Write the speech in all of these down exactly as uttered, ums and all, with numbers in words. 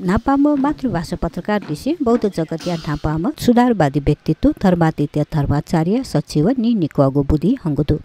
न्हापांम्ह मातृभाषा पत्रकार लिसें बौद्ध जगतया न्हापांम्ह सुधारवादी व्यक्तित्व धर्मादित्य धर्माचार्य सच्छि व नीनिक्वःगु बुँदि हंगु दु।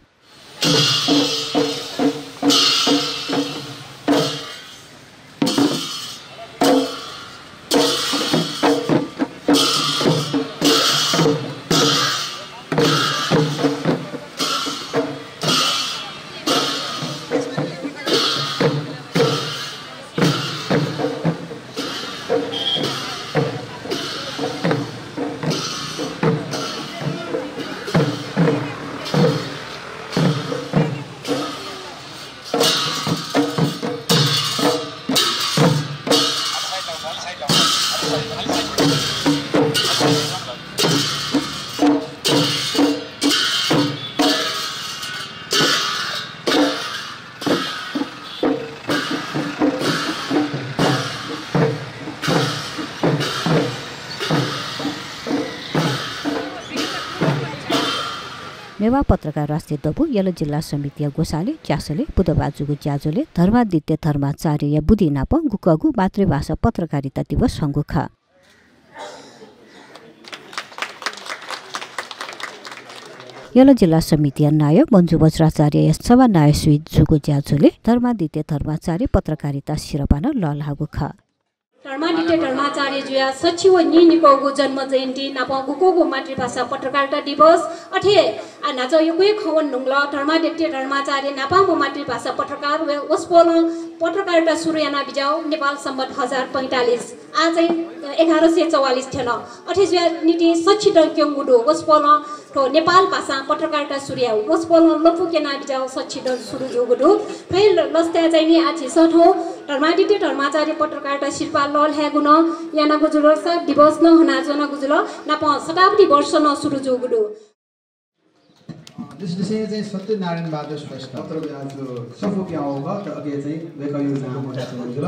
नेवाः पत्रकार राष्ट्रिय दबू यल जिल्ला समितिया ग्वसालय् च्यासलय् बुधबाः जूगु ज्याझ्वलय् धर्मादित्य धर्माचार्यया बुँदि नाप गुकःगु मातृभाषा पत्रकारिता दिवस हंगु खः। यल जिल्ला समितिया नायः मन्जु वज्राचार्यया सभानायःसुइ जूगु ज्याझ्वलय् धर्मादित्य धर्माचार्य पत्रकारिता सिरपाः नं लःल्हाःगु खः। धर्मादित्य धर्माचार्य जुया सच्छि व नीनिक्वःगु जन्म जयन्ती नाप गुकःगु मातृभाषा पत्रकारिता दिवस। अथे आ न्हाचः यक्व हे खँ वने धुंकल। धर्मादित्य धर्माचार्य न्हापांम्ह मातृभाषा पत्रकार व वसपोलं पत्रकारिता सुरु याना बिज्याः नेपाल सम्बत हजार पैंतालिस, आ चाहिँ एघार सय चौवालिस थ्यन। अथे जुया निंतिं सच्छि दँ क्यंगु दु। वसपोलं थ्व नेपाल भाषां पत्रकारिता सुरु याः। वसपोलं लँपु क्यना बिज्याः सच्छि दँ सुरु जूगु दु। थ्व हे ल-, लसताय् चाहिँ नि आ झीसं थ्व धर्मादित्य धर्माचार्य पत्रकारिता सिरपाः लःल्हायेगु नं यानागु जुल, सात दिवस नं हनाच्वनागु जुल, नापं शताब्दी वर्ष नं सुरु जूगु दु। लिसें चाहिँ सत्यनारायण बहादुर श्रेष्ठ। पत्र ब्याजु सफू प्यां वःगु, त अके चाहिँ वय्कःयागु नां मचाःच्वनागु जुल।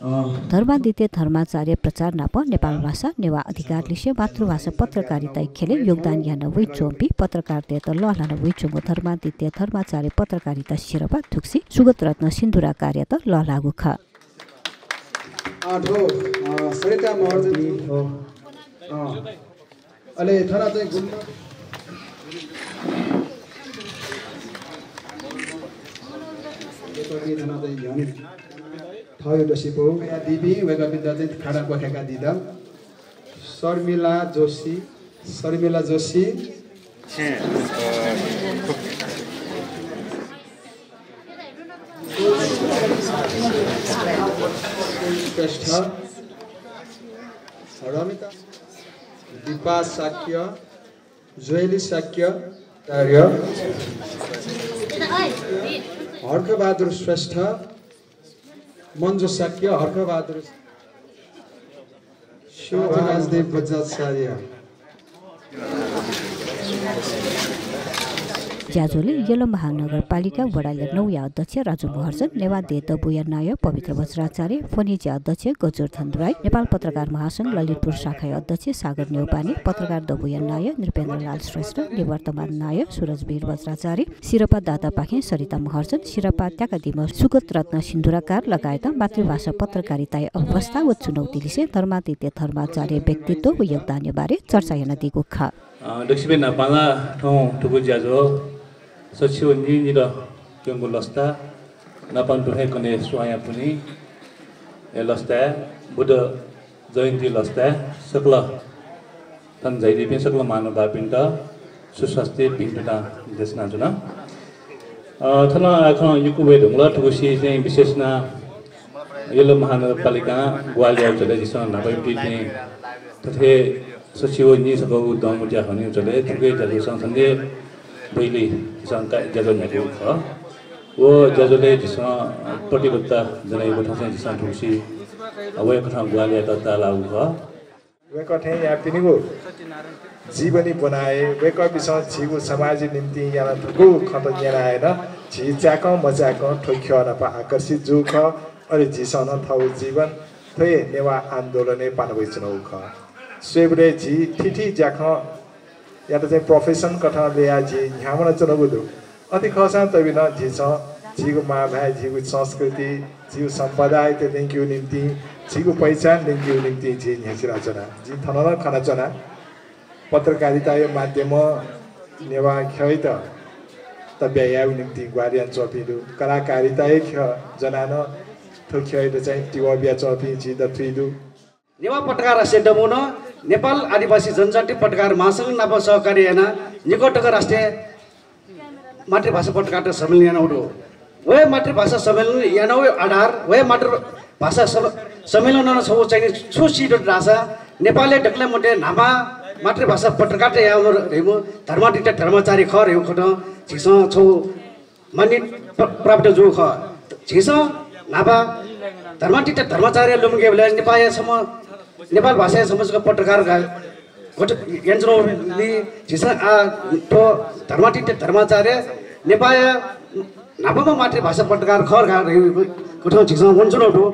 अ, धर्मादित्य धर्माचार्य प्रचार नाप नेपाल भाषा, नेवाः अधिकार लिसें मातृभाषा पत्रकारिताया ख्यलय् योगदान याना वइच्वंपिं पत्रकारतय्त लःल्हाना वइच्वंगु धर्मादित्य धर्माचार्य पत्रकारिता सिरपाः धुकुसि सुगत रत्न सिन्दुराकारयात लःल्हाःगु खः। अ, थ्व, अ, सरिता महर्जन, अ, अले थन चाहिँ गुल्म थन चाहिँ न्ह्यःने थःगु दसिपौ या दिपिं वय्कःपिन्त चाहिँ खादा क्वथय्कादीत। शर्मिला जोशी, शर्मिला जोशी। श्रेष्ठ, रमिता, दिपा शाक्य, जोयली शाक्य, आचार्य, हर्कबहादुर श्रेष्ठ, मन्जु शाक्य, हर्कबहादुर शिव, राजदीप बज्राचार्य। ज्याझ्वलय् यल महानगरपालिका वडा नौया अध्यक्ष राजु महर्जन, नेवाः देय् दबूया नायः पवित्र वज्राचार्य, फनिजया अध्यक्ष गजुर्धन राई, नेपाल पत्रकार महासंघ ललितपुर शाखाया अध्यक्ष सागर न्यौपाने, पत्रकार दबूया नायः नृपेन्द्रलाल श्रेष्ठ, निवर्तमान नायः सुरजवीर वज्राचार्य, सिरपाः दातापाखें सरिता महर्जन, सिरपाः त्याकादीम्ह सुगत रत्न सिन्दुराकार लगायत मातृभाषा पत्रकारिताया अवस्था व चुनौती लिसें धर्मादित्य धर्माचार्य व्यक्तित्व व योगदानया बारे चर्चा यानादीगु खः। अ, दक्वसिबें न्हापां ला थौं थुगु ज्याझ्वः सच्छि व नीनिक्वःगु लसता न्हापां दुथ्यां कन्हय् स्वांया पुन्हिया लसताय् बुद्ध जयन्ती लसताय् सकल थन झायादीपिं सकल महानुभावपिन्त सुस्वास्थ्य भिन्तुना देछानाच्वना। अ, थन आः खँ यक्व वये धुंकल। थुगुसी चाहिँ विशेष यानाः यल महानगरपालिकां ग्वाहालि याःगु झ्वलय् झीसं न्हापायागु थें थथे सच्छि व नीनिक्वःगु दँगु ज्या हनेगु झ्वलय् थुकिया ज्याझ्वलय् थन हे पहिली झीसं का-, ज्याझ्वः न्ह्याकेगु खः। व ज्याझ्वलय् झीसं प्रतिबद्धता जनाइगु थें झीसं थुगुसी वय्कःयात ग्वाहालि यायेत ताःलाःगु खः। वय्कः थें याःपिनिगु जीवनी ब्वना हे वय्कःपिन्सं झीगु समाजया निंतिं याना धुंकूगु खँत न्यना हे नं झी चाय्कं मचाय्कं थ्व ख्यः नाप आकर्षित जूगु खः। अले झीसं नं थःगु जीवन थ्व हे नेवाः आन्दोलनय् पाना वयाच्वनागु खः। स्वयेबलय् झी थीथी ज्याखँयात चाहिँ profession कथं ल्ययाः झी न्ह्यानाच्वनागु दु। अथे खःसां तबि नं झीसं झीगु मांभाय्, झीगु संस्कृति, झीगु सम्पदायात ल्यंकेगु निंतिं, झीगु पहिचान ल्यंकेगु निंतिं झी न्ह्यचिलाच्वना। जिं थन नं खनाच्वना, पत्रकारिताया माध्यमं नेवाः ख्यःयात तब्या यायेगु निंतिं ग्वाहालि यानाच्वंपिं दु। कलाकारिताया ख्यः ज्वनाः नं थ्व ख्यःयात चाहिँ तिबः बियाच्वंपिं झी दथुइ दु। नेवाः पत्रकार राष्ट्रिय दबूनं नेपाल आदिवासी जनजाति पत्रकार महासंघ नाप सहकार्य यानाः निकः तक राष्ट्रिय मातृभाषा पत्रकारिता सम्मेलन यानागु दु। व हे मातृभाषा सम्मेलन यानागु आधार, व हे मातृभाषा सम-, सम्मेलनं छगू चाहिँ छु सीदत धाःसा नेपालय् दकलय् मध्य न्हापा मातृभाषा पत्रकारिता याःम्ह धर्मादित्य धर्माचार्य खः धइगु खँ झीसं छगू मान्यता प्र-, प्राप्त जूगु खः। झीसं न्हापा धर्मादित्य धर्माचार्य लुमंकेबलय् नेपाःया छम्ह, नेपाल भाषाया छम्ह जक पत्रकार का-, गठन यानाच्वनागुलिं झीसं आः थ्व धर्मादित्य धर्माचार्य नेपाःया न्हापांम्ह मातृभाषा पत्रकार खः धकाः धइगु कथं झीसं वनाच्वनागु दु।